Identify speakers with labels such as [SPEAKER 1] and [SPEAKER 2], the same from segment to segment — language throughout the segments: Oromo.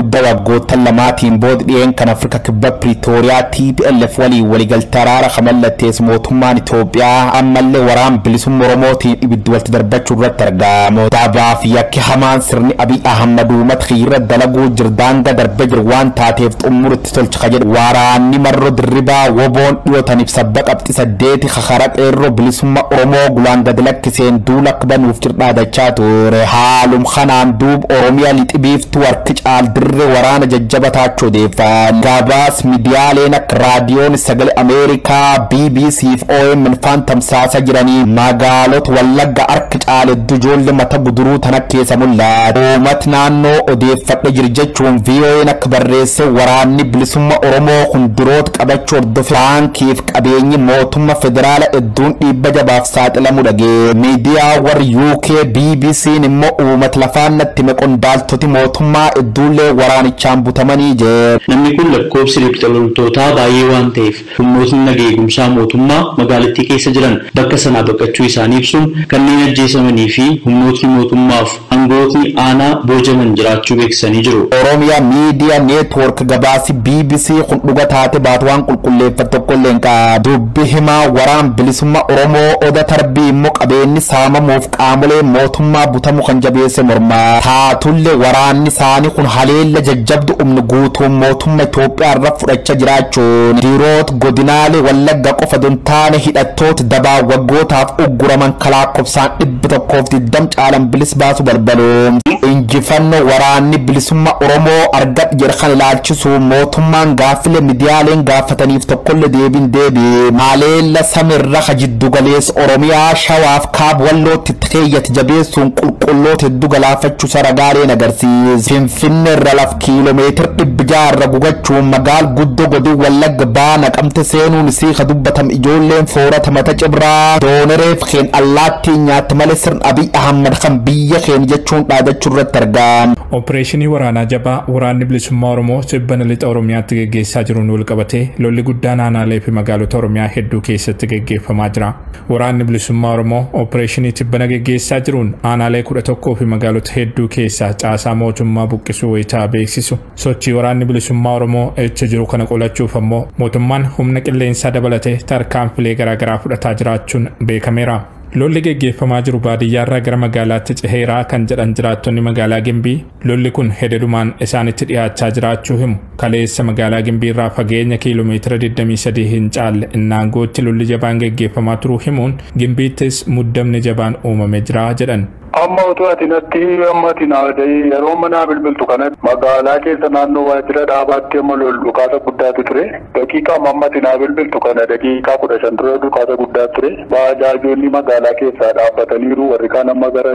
[SPEAKER 1] guddaa waggoota lamaatiin booda dhiyeen kan Afrika Kibba Pretoria TPLF waliin waliigaltee araara kamallattees mootummaan Itoophiyaa ammallee waraan bilisummaa Oromootiin ibiddi walitti darbachuu irratti argamu. Dabaa fi yakki hamaan sirni Abiy Ahmad uummata kiyyirra dalaguu jirdaanga darbee jiru waan taateef xumuritti tolcha jedhu waraanni marro dirribaa woboon dhiyootaniif sabba qabxi 8 kakara qeerroo bilisummaa Oromoo gulaan gadi lakkiseen duula akka banuuf jirdhaadachaa ture. Haalum kanaan duub Oromiyaa lixi biiftuu harki caal dirree waraana jajjabataachuu odeeffan. Gabaas miidiyaaleen akka raadiyoon sagalee Ameerikaa BBC fi OMN faan tamsaasa jiranii magaalota Wallagga harki caal hedduu ijoollee mata guduruu tana keessa mul'ata. Uummati naannoo odeeffadhe jiru jechuun VOA'n akka barreesse waraanni bilisummaa Oromoo hunduroota qabachuu hordofe baankiif qabeenyi mootummaa federaala hedduun dhiibba jabaaf saaxilamuu dhagee. Miidiyaa warri UK BBC'n immoo uummata lafaan natti hime qondaaltoti mootummaa hedduullee waraanichaan butamanii jiru.
[SPEAKER 2] Namni kun lakkoofsi loltootaa baay'ee waan ta'eef humnootni nageenya eegumsaa mootummaa magaalattii keessa jiran bakka sanaa baqachuu isaanii ibsuun kanneen ajjeesamanii fi humnootni mootummaaf aangootni aanaa boojaman jiraachuu beeksisanii jiru.
[SPEAKER 1] Oromiyaa Miidiyaa Neetwoork gabaasi BBC kun dhuga taate baatu waan qulqulleeffatu tokko illee hin qabu. Dubbi himaa waraan bilisummaa Oromoo Oda Tarbii immoo qabeenyi saamamuuf qaamolee mootummaa butamu kan jabeesse mormaa. Taatullee waraanni isaanii kun haleella jajjabdu humni guutuun mootummaa Itoophiyaa irra fudhachaa jiraachuun diroota godinaalee Wallagga qofa don taane hidhattoota dabaa waggootaaf ugguraman kalaakkobsaan 120 caalan bilis baasu balbaluun. Injifannoo waraanni bilisummaa Oromoo argate jedhu kan ilaalchisu mootummaan gaaffilee miidiyaaleen gaafataniif tokkollee deebiin deebi'e. Haleella samirra jiddu galeessa Oromiyaa Shawaaf Kaab Wallootti xiyyeeffate jabeessuun qulqulloota hedduu galaafachuu saragaaleen agarsiisa. Finfinnee irra laf kiiloomeetira 600 irra gugachuun magaal guddoo godin Wallagga ba'a naqamte seenuun isii ka dubbatam ijoolleen foorata mata cibraa doonereef keen allaattiin nyaata malee sirna Abiy Ahmad kan biyya keen jechuun dhaadachuu irratti argama.
[SPEAKER 3] Opereeshinii waraanaa jabaa waraanni bilisummaa Oromoo sibbana lixa Oromiyaatti geggeessaa jiruun wal qabatee lolli guddaan aanaalee fi magaalota Oromiyaa hedduu keessatti geggeeffamaa jira. Waraanni bilisummaa Oromoo opereeshinii tibbana geggeessaa jiruun aanaalee 11 fi magaalota hedduu keessaa caasaa mootummaa buqqisuu wayitaa beeksisu. Sochii waraanni bilisummaa Oromoo echa jiru kana qolachuuf ammoo mootummaan humna qilleensaa dabalatee tarkaanfilee garaagaraa fudhataa jiraachuun beekameera. Lolli geggeeffamaa jiru baadiyyaarraa gara magaalaatti ceheeraa kan jedhan jiraattonni magaalaa Gimbii lolli kun hedelumaan isaanitti dhiyaachaa jiraachuu himu. Kaleessa magaalaa Gimbii irraa fageenya kiiloomeetira 23 hin caalle Innaangootti lolli jabaan geggeeffamaa turuu himuun Gimbiittis muddamni jabaan uumamee jira jedhan.
[SPEAKER 4] Amma utuu ati natti amma ati naadee yeroo manaa bilbiltu kana magaalaa keessa naannoo waajjira dhaabaatti amma lol dhukaasa guddaatu ture. Daqiiqaa amma ati naa bilbiltu kana daqiiqaa 15 dura dhukaasa guddaa ture. Baajaajoonni magaalaa keessaa dhaabbataniiru warri kaan amma gara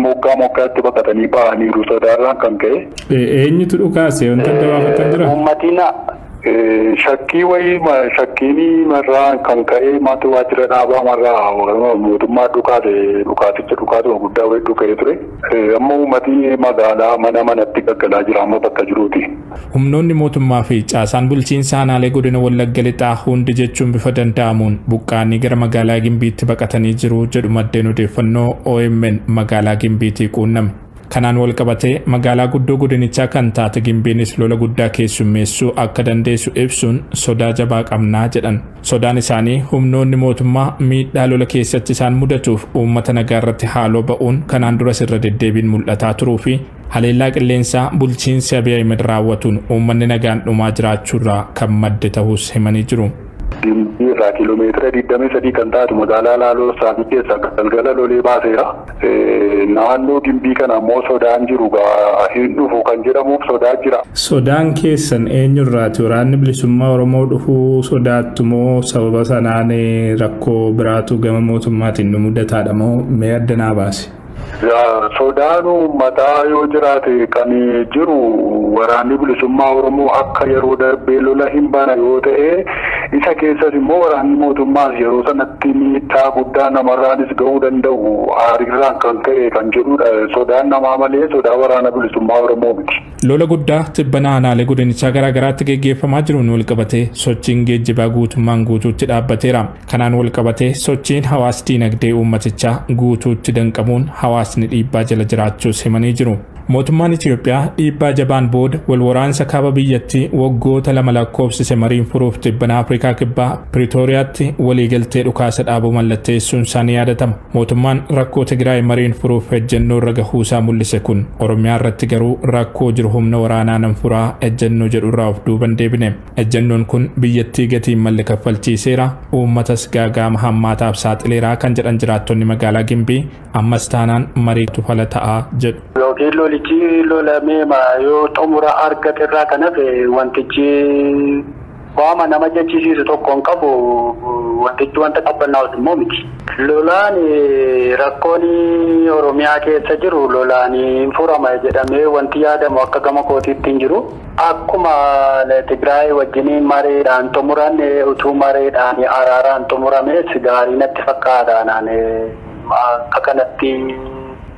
[SPEAKER 4] moggaa moggaatti baqatanii ba'aniiru sodaarraan kan ka'e.
[SPEAKER 3] Eenyutu dhukaase wanta adda baafatan jira?
[SPEAKER 4] Uummatiin shakkii wayii shakkiin marraa kan ka'e maatu waajjira dhaabaa marraa mootummaa dhukaase dhukaaticha dhukaatuma guddaa wayii dhuka'ee ture. Amma uummatii magaalaa mana manatti gaggalaa jira amma bakka jiruuti.
[SPEAKER 3] Humnoonni mootummaa fi caasaan bulchiinsa aanaalee godina Wallagga Lixaa hundi jechuun bifa danda'amuun buqqaanii gara magaalaa Gimbiitti baqatanii jiru jedhu maddeen odeeffannoo OMN magaalaa Gimbiitii quunname. Kanaan wal qabatee magaalaa guddoo godinichaa kan taate Gimbiinis lola guddaa keessummeessuu akka dandeessu ibsuun sodaa jabaa qabnaa jedhan. Sodaan isaanii humnoonni mootummaa miidhaa lola keessatti isaan mudatuuf uummata nagaa irratti haaloo ba'uun kanaan duras irra deddeebiin mul'ataa turuu fi haleellaa qilleensaa bulchiinsi Abiy Ahmed raawwatuun uummanni nagaan dhumaa jiraachuurraa kan madde ta'uus himanii jiru.
[SPEAKER 4] Gimbii irraa kiiloomeetira 23 kan taatu magaalaa Laaloo Saafii keessaa galgala lolee baaseera. Naannoo Gimbii kana immoo sodaan jiru hin dhufu kan jedhamuuf sodaa jira.
[SPEAKER 3] Sodaan keessan eenyurraati? Waraanni bilisummaa Oromoo dhufuu sodaattu moo sababa sanaan rakkoo biraatu gama mootummaatiin nu mudataadha moo mee adda naa baase?
[SPEAKER 4] Sodaan uummataa yoo jiraate kan jiru waraanni bilisummaa Oromoo akka yeroo darbee lola hin bana yoo ta'e isa keessas immoo waraanni mootummaas yeroo sanatti miidhaa guddaa namarraanis ga'uu danda'u aariirraan kan ka'e kan jedhudha. Sodaan namaa malee sodaa waraana bilisummaa Oromoo miti.
[SPEAKER 3] Lola guddaa tibbana aanaalee godinichaa garaa garaatti geggeeffamaa jiruun wal qabatee sochiin geejjibaa guutummaan guutuutti dhaabbateera. Kanaan wal qabatee sochiin hawaas diinagdee uummatichaa guutuutti danqamuun hawaasni dhiibbaa jala jiraachuus himanii jiru. Mootummaan Itiyoophiyaa dhiibbaa jabaan booda wal waraansa kaaba biyyattii waggoota 2 lakkoofsise mariin furuuf tibbana Afrikaa Kibbaa Piriitooriyaatti waliigaltee dhukaasa dhaabuu mallatteessuun isaa ni yaadatama. Mootummaan rakkoo Tigraay mariin furuuf ejjennoo irra gahuusaa mul'ise kun Oromiyaa irratti garuu rakkoo jiru humna waraanaa nan furaa ejjennoo jedhu irraa of duuban deebine. Ejjennoon kun biyyattii gatii hin malle kaffalchiiseera, uummatas gaagaama hammaataaf saaxileera kan jedhan jiraattonni magaalaa Gimbii ammas taanaan mariitu fala ta'aa jedhu.
[SPEAKER 5] Yookiin lolichi lolamee yoo xumura argate irraa kan hafe wantichi waama nama jechisiisu tokko hin qabu, wantichi wanta qabbanaa'us immoo miti. Lolaan rakkoon Oromiyaa keessa jiru lolaan hin furama jedhamee wanti yaadamu akka gama kootiitti hin jiru. Akkuma Tigraay wajjin mareedhaan xumuran utuu mareedhaan araaraan xumurames gaarii natti fakkaata. Akka kanatti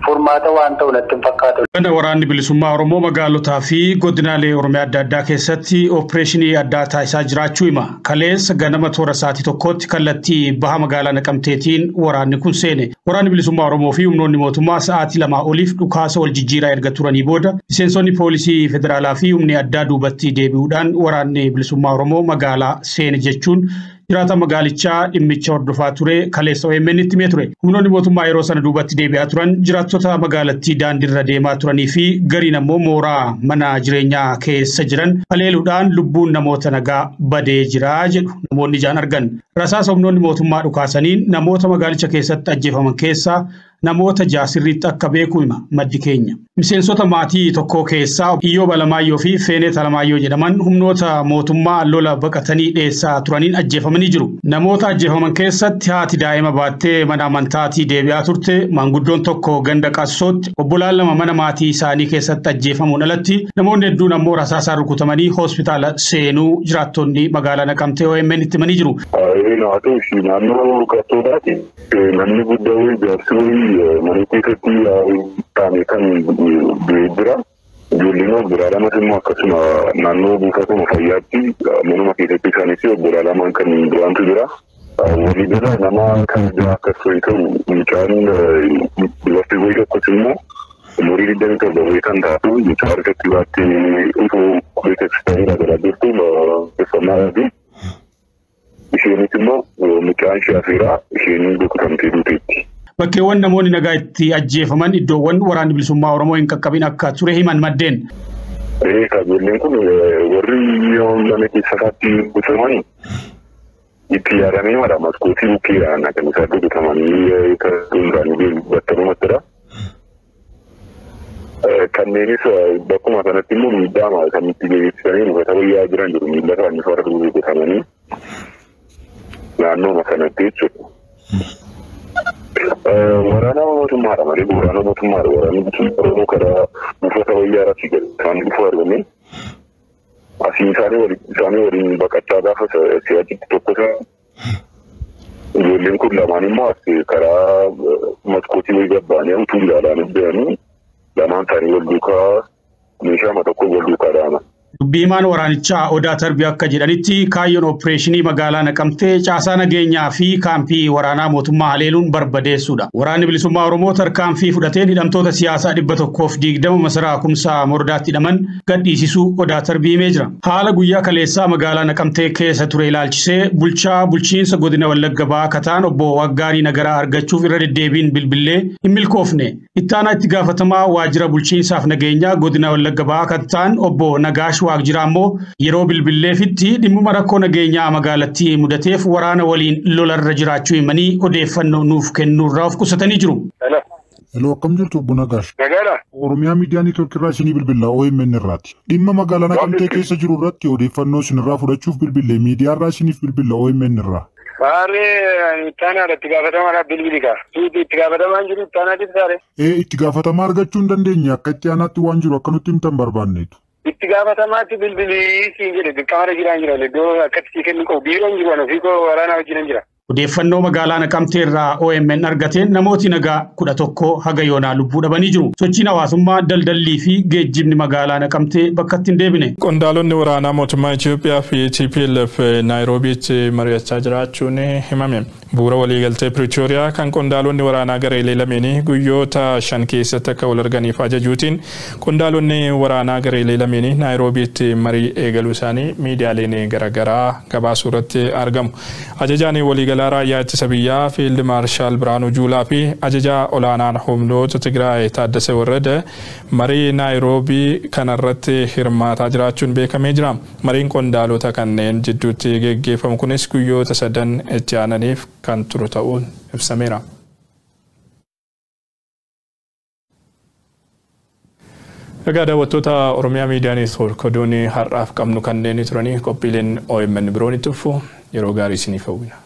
[SPEAKER 5] furmaata waan ta'u natti hin fakkaatu.
[SPEAKER 6] Waraanni bilisummaa Oromoo magaalotaa fi godinaalee Oromiyaa adda addaa keessatti opereeshinii addaa taasisaa jiraachuu hima. Kaleessa ganama toora sa'aatii 1tti kallattii baha magaalaa Naqamteetiin waraanni kun seene. Waraanni bilisummaa Oromoo fi humnoonni mootummaa sa'aatii 2 oliif dhukaasa wal jijjiiraa erga turanii booda miseensonni poolisii federaalaa fi humni addaa duubatti deebi'uudhaan waraanni bilisummaa Oromoo magaalaa seene jechuun jiraata magaalichaa dhimmicha hordofaa ture kaleessa OMN itti himee ture. Humnoonni mootummaa yeroo sana duubatti deebi'aa turan jiraattota magaalattii daandiirra deemaa turanii fi gariin ammoo mooraa mana jireenyaa keessa jiran haleeluudhaan lubbuun namoota nagaa badee jira jedhu namoonni ijaan argan. Rasaasa humnoonni mootummaa dhukaasaniin namoota magaalicha keessatti ajjeefaman keessaa namoota 6 sirriitti akka beeku hima maddi keenya. Miseensota maatii tokko keessaa Iyyoob Alamaayyoo fi Feeneet Alamaayyoo jedhaman humnoota mootummaa lola baqatanii dheessaa turaniin ajjeefamanii jiru. Namoota ajjeefaman keessatti haati daa'ima baattee mana amantaatii deebi'aa turte, maanguddoon tokko ganda qassootti, obbolaan 2 mana maatii isaanii keessatti ajjeefamuun alatti namoonni hedduun ammoo rasaasaan rukutamanii hospitaala seenuu jiraattonni magaalaa Naqamtee OMN itti himanii jiru.
[SPEAKER 7] Naannoo qassootaati. Namni guddaa wayii jaarsi wayii mana keessatti taa'ame kan jira. Ijoolleen obbolaa lamas immoo akkasuma naannoo buufatuma fayyaatti manuma keessatti isaanis obbolaa lamaan kan biraantu jira. Waliigala nama kan jira akkas wayii ta'u mucaan dubartii wayii tokkos immoo umurii 27 wayii kan taatu mucaa harkatti baattee utuu beeksisanii galaa jirtu uffannaa. Isheenis immoo mucaan ishee afeeraa isheen rukutamtee duuteetti.
[SPEAKER 6] Bakkeewwan namoonni nagaa itti ajjeefaman iddoowwan waraanni bilisummaa Oromoo hin qaqqabin akka ture himan maddeen.
[SPEAKER 7] Ijoolleen kun warri mana keessa isaatti rukutamanii itti yaadamee mala maskootii bukkeedhaan kan isaan rukutamanii kan battalumattidha. Kanneenis bakkuma kanatti immoo miidhaa kan itti geessisanii uffata wayyaa jiran jiru miilla isaanii farda rukutamanii naannooma kanatti jechuudha. Waraana mootummaadha malee waraana mootummaadha. Waraanni bilisummaa Oromoo karaa buufata wayyaa irratti gadi isaan dhufu argame. Asiin isaanii waliin baqachaa gaafa si'achitti tokko isaa ijoolleen kun lamaan immoo as karaa maskootii wayii gabbaanii utuu ilaalanii jiranii lamaan isaanii wal duukaa meeshaa tokko wal duukaa dhaaman.
[SPEAKER 6] Dubbii himaan waraanichaa Odaa Tarbii akka jedhanitti kaayyoon opereeshinii magaalaa Naqamtee caasaa nageenyaa fi kaampii waraanaa mootummaa haleeluun barbadeessuudha. Waraanni bilisummaa Oromoo tarkaanfii fudhateen hidhamtoota siyaasaa 120 masaraa Kumsaa Mordaatti hidhaman gadhiisisuu Odaa Tarbii himee jira. Haala guyyaa kaleessaa magaalaa Naqamtee keessa ture ilaalchisee bulchaa bulchiinsa godina Wallagga Bahaa Kataan obbo Waggaarii Nagaraa argachuuf irra deddeebiin bilbilee hin milkoofne. Ittaanaa itti gaafatamaa waajjira bulchiinsaaf nageenyaa godina Wallagga Bahaa Kataan obbo Nagaash Waaqjiraa immoo yeroo bilbilleefitti dhimmuma rakkoo nageenyaa magaalattii mudateef waraana waliin lolarra jiraachuu himanii odeeffannoo nuuf kennuurraa of qusatanii jiru.
[SPEAKER 8] Hello, akkam jirtu obbo Nagaash?
[SPEAKER 7] Nagaadha.
[SPEAKER 8] Oromiyaa Miidiyaa Neetwoorkii irraa isinii bilbila OMN irraati. Dhimma magaalaa Naqamtee keessa jiru irratti odeeffannoo isinirraa fudhachuuf bilbille miidiyaa irraa isiniif bilbila OMN irraa.
[SPEAKER 7] Baarree ittaanaa itti gaafatamaa bilbili kaa. Itti gaafatamaan jiru ittaanaa ibsaare.
[SPEAKER 8] Itti gaafatamaa argachuu hin dandeenye akka itti aanaatti waan jiru akka nutti himtan barbaanneetu.
[SPEAKER 7] Itti gaafatamaatti bilbilii siin jedhe dirqama jiraan jira iddoo akkatti sii kennu qabu biiroon jiru ofii koo waraanaa wajjin jira.
[SPEAKER 6] Odeeffannoo magaalaa Naqamtee irraa OMN argateen namooti nagaa 11 haga yoonaa lubbuu dhabanii jiru. Sochiin hawaasummaa, daldallii fi geejjibni magaalaa Naqamtee bakkatti hin deebine.
[SPEAKER 3] Qondaalonni waraanaa mootummaa Itoophiyaa fi TPLF Naayiroobiitti mari'achaa jiraachuun himame. Bu'uura waliigaltee Piriitooriyaa kan qondaalonni waraanaa gareelee lameenii guyyoota 5 keessatti akka wal arganiif ajajuutiin qondaalonni waraanaa gareelee lameenii Naayiroobiitti marii eegaluu isaanii miidiyaaleen garaagaraa gabaasuu irratti argamu. Ajajaan waliigalaa raayyaa ittisa biyyaa Fiild Maarshaal Biraanuu Juulaa fi ajajaa olaanaan humnoota Tigraay Taaddasee Warrada marii Naayiroobii kanarratti hirmaataa jiraachuun beekamee jira. Mariin qondaalota kanneen jidduutti geggeeffamu kunis guyyoota 3 itti aananiif kan turu ta'uun ibsameera. Egaa daawwattoota Oromiyaa Miidiyaa Neetwoork oduun har'aaf qabnu kanneen turanii qophiileen OMN biroon itti fufu yeroo gaarii isiniif hawwina.